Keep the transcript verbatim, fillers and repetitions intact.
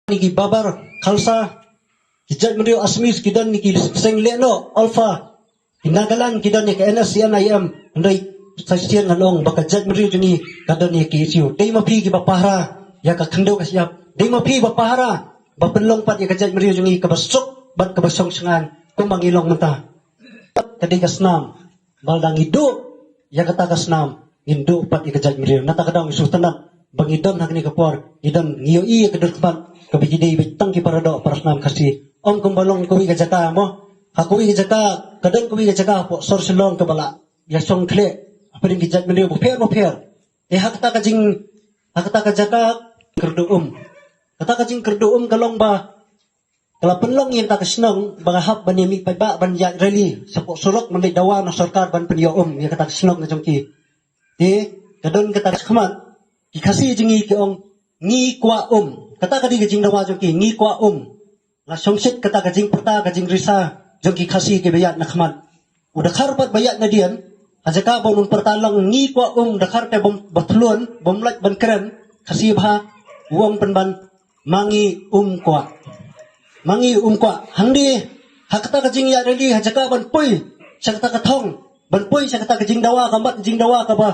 Ni ki Babar Khalsa, ki jaitbynriew Assamese ki don ni ki seng lehnoh Ulfa, ki Nagaland ki don ni ka N S C N I M. Hynrei sa shisien ngan ong ba ka jaitbynriew jong ngi ka don ni ki issue. Dei ma phi kiba pahara ïa ka khyndew ka shyiap. Dei ma phi ba pahara ba pynlong pat ïa ka jaitbynriew jong ngi kaba suk bad kaba shong shngaiñ kumba ngi long mynta. Ka dei ka snam. Ba lada ngi duh ïa kata ka snam, ngin duh pat ïa ka jaitbynriew. Nata ka daw ngi sngewtynnat ba ngi don ha kane ka por, ngi don, ngi ïohi ïa ka dohnud kaba ki dei beit tang ki para doh para snam Khasi. Ym kumba long kawei ka jaka mo. Ha kawei ka jaka, ka don kawei ka jaka hapoh sor Shillong kaba la ïa shong khleh hapdeng ki jaitbynriew bapher bapher. Te ha kata ka jing, ha kata ka jaka kyrduh um. Kata ka jingkyrduh um ka long ba ka la pynlong ïa kata ka shnong ba nga hap ban ïa mih paidbah ban ïaid rally shapoh surok ban leit dawa na sorkar ban pynïoh um ïa kata ka shnong ka jong ki. Te ka don kata ka khmat, ki Khasi jong ngi ki ong ngi kwah um. Kata ka dei ka jingdawa jong ki, ngi kwah um. La shongshit kata ka jingpyrta ka jingrisa jong ki Khasi kiba ïaid na khmat. U dkhar pat ba ïaid nadien, ha jaka ba un pyrta lang ngi kwah um, dkhar te bym, ba thlun, bym lait ban kren, Khasi bha, u ong pynban ma ngi um kwah. Ma ngi um kwah. Hangne ha kata ka jingïaid rally ha jaka ban poi sha kata ka thong, ban poi sha kata ka jingdawa, ka mat jingdawa kaba